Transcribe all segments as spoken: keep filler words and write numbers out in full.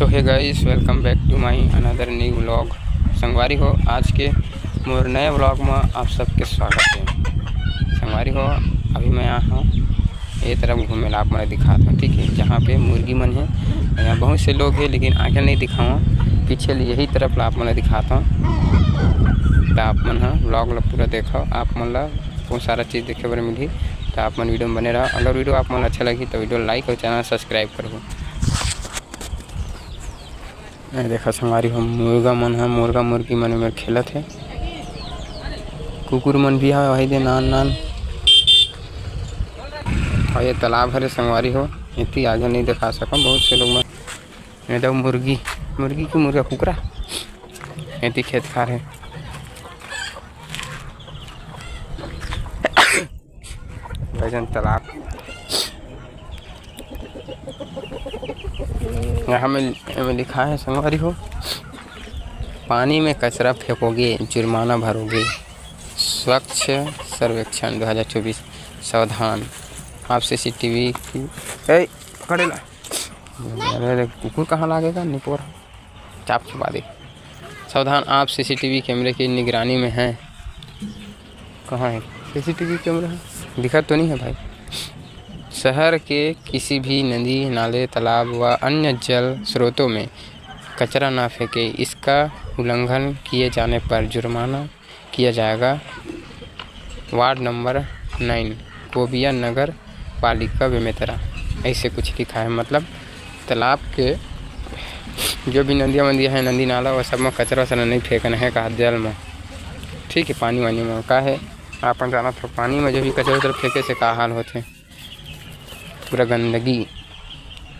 तो हे guys, welcome back to my another new vlog। संगवारी हो, आज के मोर नए vlog में आप सबके स्वागत है। संगवारी हो, अभी मैं आया हूँ ये तरफ घूमे ला, आप मन दिखात हूँ, ठीक है, जहाँ पे मुर्गी मन है। यहाँ बहुत से लोग हैं, लेकिन आगे नहीं दिखाऊँ, पीछे ले यही तरफ ला आप मन दिखात हूँ। तो आप मन ह vlog ला पूरा देखो, आप मन ला बहुत सारा चीज़ देखे बर मिलही। तो आप मन video में बने रहो। अगर video आप मन अच्छा लगी तो video like और channel subscribe करो। ए देखा संगवारी हो, मुर्गा मन ह, मुर्गा मुर्गी मन में खेलत हे। कुकुर मन भी हवे भाई दे, नान नान। और ये तालाब हरे संगवारी हो, इतनी आगे नहीं दिखा सकम। बहुत से लोग मन, ये दो मुर्गी, मुर्गी की मुर्गा कुकरा, इतनी खेत खार है। भजन तालाब। यहाँ में, में लिखा है संगवारी हो, पानी में कचरा फेंकोगे, जुर्माना भरोगे। स्वच्छ सर्वेक्षण दो हज़ार चौबीस, सावधान, आप सीसीटीवी की, ए, पकड़े ला। अरे, अरे, कुकुर कहाँ लागेगा? निपोर चाप चुपा दे। सावधान, आप सीसीटीवी कैमरे की निगरानी में हैं। कहाँ है सीसीटीवी कैमरा? दिखा तो नहीं है भाई। शहर के किसी भी नदी, नाले, तालाब व अन्य जल स्रोतों में कचरा ना फेंके, इसका उल्लंघन किए जाने पर जुर्माना किया जाएगा। वार्ड नंबर नाइन, कोबिया नगर पालिका बेमेतरा, ऐसे कुछ लिखा है। मतलब तालाब के जो भी नदिया वदिया है, नदी नाला, वो सब में कचरा वचरा नहीं फेंकना है कहा जल में, ठीक है। पानी वानी में का है, आप जानत हो, पानी में जो भी कचरा वचरा फेंके से का हाल होथे, पूरा गंदगी।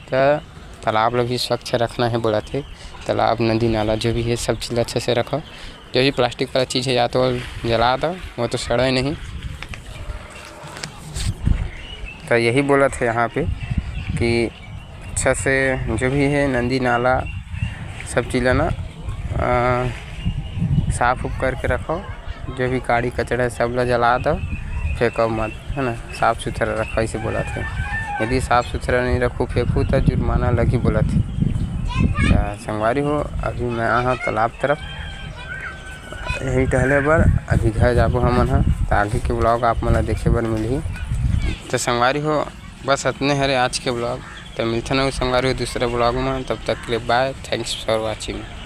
तो तालाब ला भी स्वच्छ रखना है बोलथे। तालाब, नदी नाला जो भी है, सब चीज़ ला अच्छे से रखो। जो भी प्लास्टिक वाला चीज़ है, या तो जला दो, वो तो सड़े नहीं। तो यही बोलथे यहाँ पे कि अच्छा से जो भी है नदी नाला सब चीज़ ला ना, अ, साफ उफ करके रखो। जो भी गाड़ी कचरा है सब ला जला दो, फेंको मत, है ना, साफ सुथरा रखो, ऐसे बोलथे। यदि साफ सुथरा नहीं रखू, फेंकू तो जुर्माना लगही बोलथे। तो संगवारी हो, अभी मैं आया हूँ तालाब तरफ, यही टहले बर। अभी घर जाबो हमन ह, तो आगे के vlog आप मन ला देखे बर मिलही। तो संगवारी हो, बस अतने हरे आज के vlog। तो मिलथन अउ संगवारी हो दूसरे vlog में, तब तक के लिए bye, thanks for watching।